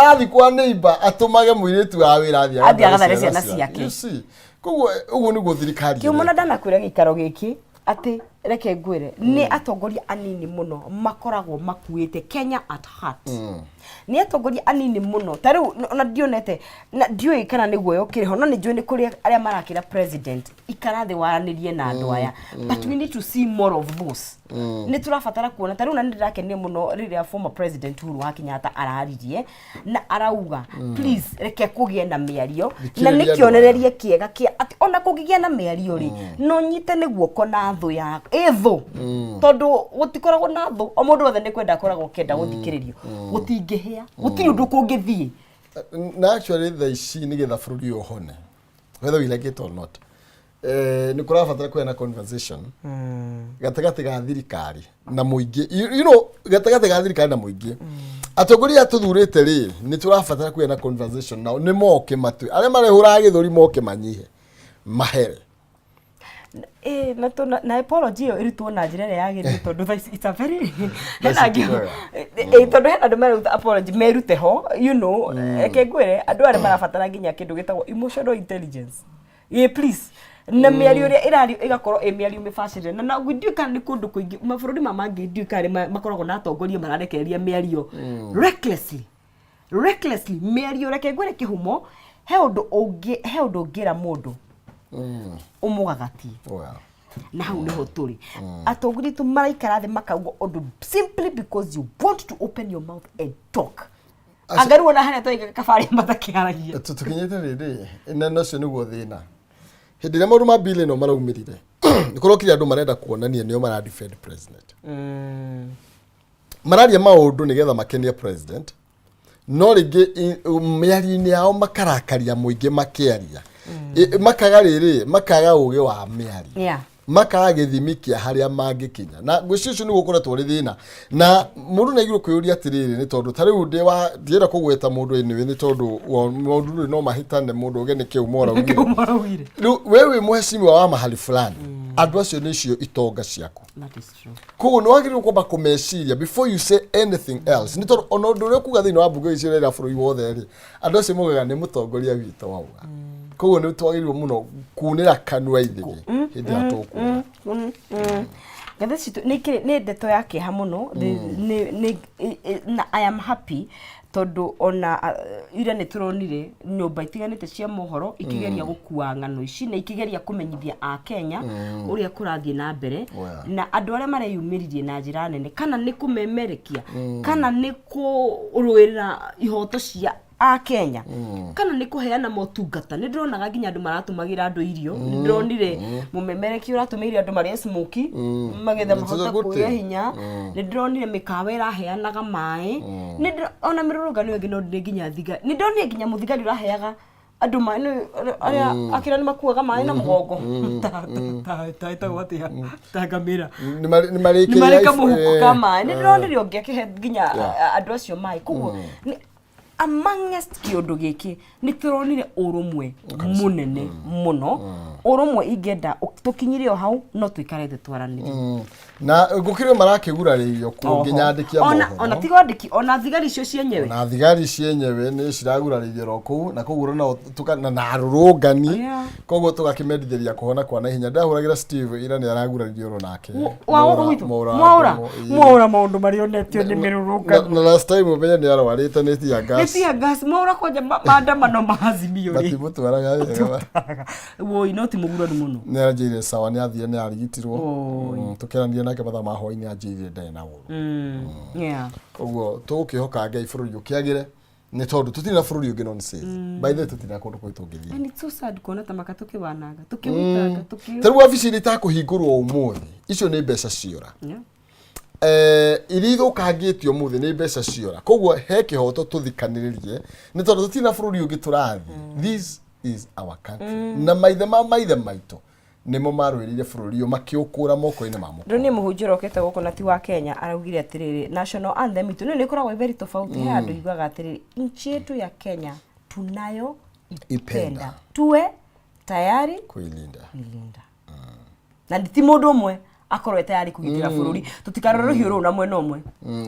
Arathiĩ kwa neighbor atũmage mũirĩtu wa wĩra athiĩ Athiĩ agathare ciana ciake. You see? Koguo ũguo nĩguo thirikari Kĩumo na ĩreka. Ndanakwĩra gĩikaro gĩkĩ atĩ reke ngwĩre nĩ atongoria anini mũno makoragwo makuĩte Kenya at heart. Nĩ atongoria anini mũno, ta rĩu ona ndionete na ndiũĩ kana nĩ guoya ũkĩrĩ ho, no nĩ njũĩ nĩ kũrĩ arĩa marakĩra president, ikara thĩ waranĩrie na andũ aya, but we need to see more of those. Nĩ tũrabatara kuona ta rĩu, na nĩ ndĩrakenire mũno rĩrĩa former President Uhuru wa Kenyatta araririe na arauga, "Please, reke kũgĩe na mĩario." Na nĩ Thikĩrĩria andũ. Kĩonereria kĩega kĩa atĩ ona kũngĩgĩa na mĩario rĩ, no nyite nĩ guoko na thũ ya ĩ thũ, tondũ gũtikoragwo na thũ, o mũndũ wothe nĩ kwenda akoragwo akĩenda gũthikĩrĩrio. Gũtingĩhĩa, gũtirĩ ũndũ kũngĩthiĩ. Na actually thaa ici nĩgetha bũrũri ũyũ ũhone, whether we like it or not, nĩ kũrabatara kũgĩa na conversation gatagatĩ ga thirikari na mũingĩ, gatagatĩ ga thirikari na mũingĩ. Atongoria aya tũthurĩte rĩ, nĩ tũrabatara kũgĩa na conversation nao, nĩ moke matue arĩa marehũraga gĩthũri, moke manyihe mahere. Ĩ, na na apology ĩyo ĩrutwo na njĩra ĩrĩa yagĩrĩire, tondũ thaa ici it's a very hena ici angĩ ti kwega. Ĩ, tondũ hena andũ maruta apology merute ho. Reke ngwĩre, andũ arĩa marabatara nginya kĩndũ gĩtagwo emotional intelligence. Ĩ, please, na mĩario ĩrĩa ĩrario ĩgakorwo ĩ mĩario mĩbacĩrĩre, na ndiũĩ kana nĩ kũndũ kũingĩ mabũrũri ma mangĩ, ndiũĩ kana nĩ makoragwo na atongoria mararekereria mĩario recklessly, recklessly mĩario. Reke ngwĩre kĩhumo, he ũndũ ũngĩ, he ũndũ ũngĩra mũndũ ũmũgagatie. Well. Na hau niho tũrĩ, atongoria aitũ maraikara thĩ makauga ũndũ simply because you want to open your mouth and talk. Anga rĩu ona harĩa twaiga kabarĩ matakĩaragia. Tũkinyĩte rĩrĩ na ũcio nĩguo thĩna. Hĩndĩ ĩrĩa maũndũ ma bill ĩno maraumĩrire, nĩ kũrokire andũ marenda kuonania nĩo mara defend president, mararia maũndũ nĩgetha makenie president, no rĩngĩ mĩario-inĩ yao makarakaria mũingĩ makĩaria. Makaga rĩrĩ, makaga ũgĩ wa mĩario, makaga gĩthimi kĩa harĩa mangĩkinya, na ngwĩciria ũcio nĩguo ũkoretwo ũrĩ thĩna. Na mũndũ nĩ agĩrĩirwo kwĩyũria atĩrĩrĩ, nĩ tondũ ta rĩu ndĩ wa ndienda kũgweta mũndũ anyway, nĩ tondũ maũndũ rĩu no mahĩtane, mũndũ uge nĩ kĩu moraugire. Maraugire. Rĩu we wĩ mheshimiwa wa mahali fulani, andũ acio nĩcio itonga ciaku. That is true. Koguo nĩ wagĩrĩirwo kwamba kũmeciria before you say anything else, nĩ tondũ ona ũndũ ũrĩa ũkuga thĩinĩ wa mbunge icio ũrera bũrũri wothe rĩ, andũ acio maugaga nĩ mũtongoria witũ wauga. Koguo nĩ twagĩrĩirwo mũno kunĩra kanua ithĩgĩ hĩndĩ ĩrĩa tũkuga. Ngathĩti citũ nĩ ndeto ya kĩeha mũno. Na I am happy tondũ ona ira nĩ tũronire nyũmba itiganĩte cia mohoro ikĩgeria gũkua ng'ano ici na ikĩgeria kũmenyithia Akenya ũrĩa kũrathiĩ na mbere. Well. Na andũ arĩa mareyumĩririe na njĩra nene, kana nĩ kũmemerekia, kana nĩ kũrũĩrĩra ihoto cia Akenya, kana nĩ kũheana motungata, nĩ ndĩronaga nginya andũ maratũmagĩra andũ irio. Nĩ ndĩronire mũmemerekia ũratũmĩire andũ marĩe smoky magetha It's a mahote good kũgĩa thing. hinya. Nĩ ndĩronire mĩkawa ĩraheanaga maĩ. Ona mĩrũrũngano ĩngĩ no ndĩ nginya thigari, nĩ ndonire nginya mũthigari ũraheaga andũ maĩ, nĩ arĩa akĩra nĩ makuaga maĩ na mũgongo ta ĩtagwo atĩa, ta ngamĩra. Nĩ marĩ Nĩ marĩ kamũhuko ka maĩ. Nĩ ndĩronire ũngĩ akĩhe nginya andũ acio maĩ. Koguo amongst kĩũndũ gĩkĩ nĩ tũronire ũrũmwe mũnene mũno, ũrũmwe ingĩenda tũkinyire o hau, no tũikare thĩ twaranĩrie. Na gũkĩrĩ marakĩgurarĩrio kuo nginya andĩki a ona mohoro. Ona tiga andĩki, ona thigari icio cienyewe. Na thigari cienyewe nĩ ciragurarĩirio ro kũu, na koguo no na arũrũngani. Koguo tũgakĩmendithĩria kũhona kwa naihenya. Ndahũragĩra Steve ira, nĩ araguraririo oro nake. Waũra gwitũ. Mwaũra. Mwaũra. Ĩĩ. Mwaũra maũndũ marĩa onetio nĩ mĩrũrũngano. Na last time ũmenye nĩ arwarĩte nĩ tear Nĩ gas. tear gas. Mwaũra kwanja maandamano ma Azimio rĩ Matimũtwaraga wega. Woi, no ti mũguranu mũno. Nĩ aranjĩrire sawa, nĩ athire, nĩ arigitirwo. Oi. Tũkĩaranire nake mathaa ma hwaĩ-inĩ, anjĩrire ndarĩ na ũru. Koguo tũgũkĩhoka Ngai bũrũri ũkĩagĩre, nĩ tondũ tũtirĩ na bũrũri ũngĩ nonsense. By the way, tũtirĩ na kũndũ kũngĩ tũngĩthiĩ. And it's so sad kuona ta maka tũkĩwananga, tũkĩwitanga, tũkĩ Ta rĩu wabici iria itakũhingũrwo ũmũthĩ, icio nĩ mbeca ciora. Iria ithũkangĩtio ũmũthĩ nĩ mbeca ciora. Koguo he kĩhoto tũthikanĩrĩrie, nĩ tondũ tũtirĩ na bũrũri ũngĩ tũrathiĩ. This is our country, na maithe ma maithe maitũ nĩmo marũĩrĩire bũrũri ũyũ makĩũkũra moko-inĩ ma mũkũrũ. Ndonire mũhunjia ũrokĩte gũkũ na ti wa Kenya, araugire atĩrĩrĩ, national anthem itũ nĩ ĩkoragwo ĩ very tofauti. He andũ yugaga atĩrĩrĩ, "Nchi yetu ya Kenya tunayo ipenda, Ipenda. tuwe tayari kuilinda." Kuilinda. Na ti mũndũ ũmwe. Akorwo e tayari kũgitĩra bũrũri, tũtikarore rũhiũ rũu na mwena ũmwe.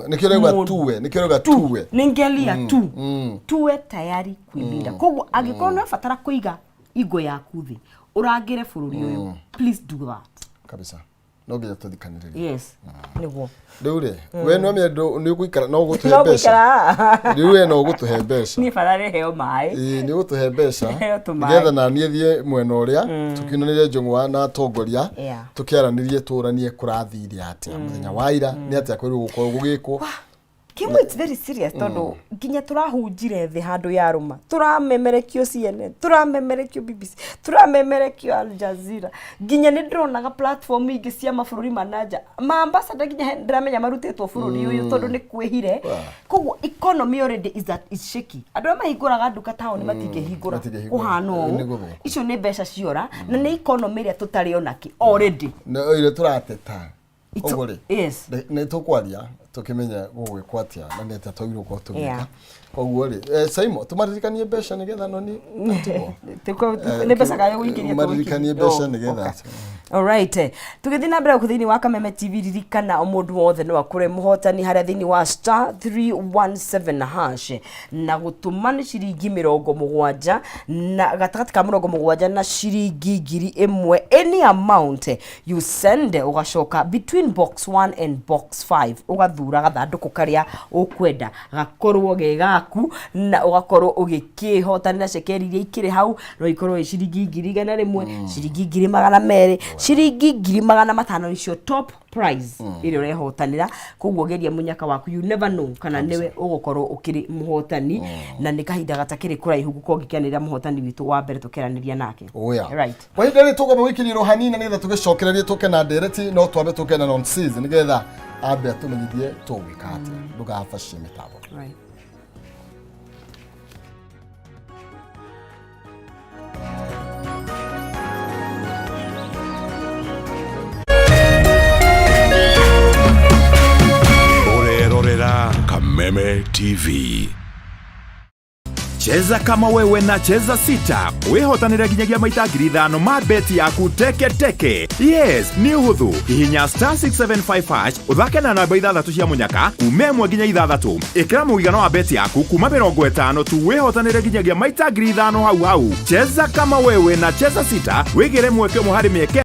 Nĩkĩo rauga Mũndũ. tuwe, nĩkĩo rauga tuwe. Nĩ ngelia tu tuwe tayari kuilinda. Koguo angĩkorwo nĩ ũrabatara kũiga ingo yaku thĩ ũrangĩre bũrũri ũyũ, please do that. Kabisa, no nginya tũthikanĩrĩrie. Yes, nĩguo. Rĩu rĩ, we no mĩendo nĩ ũgũikara no ũgũtũhe No mbeca. gũikara. Rĩu we no ũgũtũhe mbeca. Niĩ bara rĩheo maĩ. Ĩĩ, nĩ ũgũtũhe mbeca Heo tũmaĩ. nĩgetha na niĩ thiĩ mwena ũrĩa tũkiunanĩrie njũng'wa na atongoria, tũkĩaranĩrie, tũranie kũrathire atĩa mũthenya wa ira, nĩ atĩa kwĩrwo gũkorwo gũgĩkwo. Kimwe, it's very serious tondu nginya turahunjire thĩ handũ yarũma, tũramemerekio CNN, tũramemerekio BBC, tũramemerekio Al Jazeera, nginya nĩ ndĩronaga platform ingĩ cia mabũrũri ma nanja, ma ambassador, nginya ndĩramenya marutĩtwo bũrũri ũyũ tondũ nĩ kwĩhire. Koguo economy already is that is shaky. Andũ arĩa mahingũraga nduka taũni matingĩhingũra. Matingĩhingũra. Kũhana ũũ. Nĩ gũthũka. Icio nĩ mbeca ciora na nĩ economy ĩrĩa tũtarĩ onakĩ already. Na ĩrĩa tũrateta. Koguo rĩ, nĩ tũkwaria tũkĩmenye gũgwĩkwo atĩa na nĩ atĩa twagĩrĩirwo gũkorwo tũgĩka. Koguo rĩ, Saimo, tũmaririkanie mbeca nĩgetha noni atigwo. Nĩ mbeca kana gũikĩria? Maririkanie mbeca nĩgetha. Alright. Tũgĩthiĩ na mbere gũkũ thĩinĩ wa Kameme TV, ririkana o mũndũ wothe no akũre mũhotani harĩa thĩinĩ wa *317# na gũtũma nĩ ciringi 70, na gatagatĩ ka 70 na ciringi 1000. Any amount you send, ũgacoka between box 1 and box 5 ũgathura gathandũkũ karĩa ũkwenda gakorwo ge gaku na ũgakorwo ũgĩkĩhotanĩra cekeri iria ikĩrĩ hau. No ikorwo ĩ ciringi 100,000, ciringi 200,000, ciringi 500,000, icio top prize ĩrĩa ũrehotanĩra. Koguo geria mũnyaka waku, you never know kana nĩwe ũgũkorwo ũkĩrĩ mũhotani. Na nĩ kahinda gatakĩrĩ kũraihu gũkorwo ngĩkĩanĩrĩra mũhotani witũ wa mbere tũkĩaranĩria nake. Oya. Right. Kwa ihinda rĩ tũkwamba gũikĩrĩrwo hanini nĩgetha tũgĩcokererie tũke na ndereti, no twambe tũke na nonsense nĩgetha ambe atũmenyithie tũgwĩka atĩa. Ndũgabacie mĩtambo. Right. Ũrerorera Kameme TV. Cheza kama wewe na Cheza Sita wĩhotanĩre nginyagia maita 5,000 ma beti yaku teke teke. Yes, nĩ ũhũthũ. Hihinya *675 hash, ũthake na namba ithathatũ cia mũnyaka kuma 1 nginya 6. Ĩkĩra mũigana wa beti yaku kuma 50 tu, wĩhotanĩre nginyagia maita 5,000 hau hau. Cheza kama wewe na Cheza Sita, wĩgĩre mweke ũmwe harĩ mĩeke.